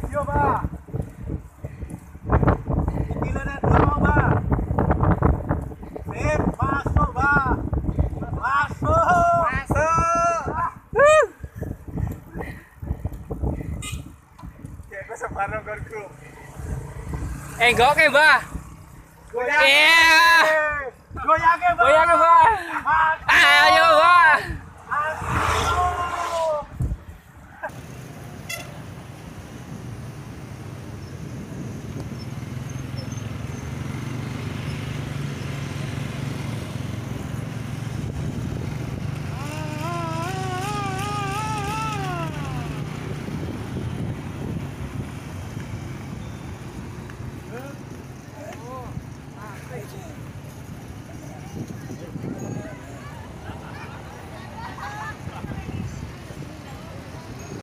Yo, Mbak. Giliran dulu, Mbak. Sip, masuk, Mbak. Masuk. Masuk. Ya, gue sebarang gorku. Enggak oke, Mbah. Goyang. Iya. Goyang, Mbak. Goyang, Mbah.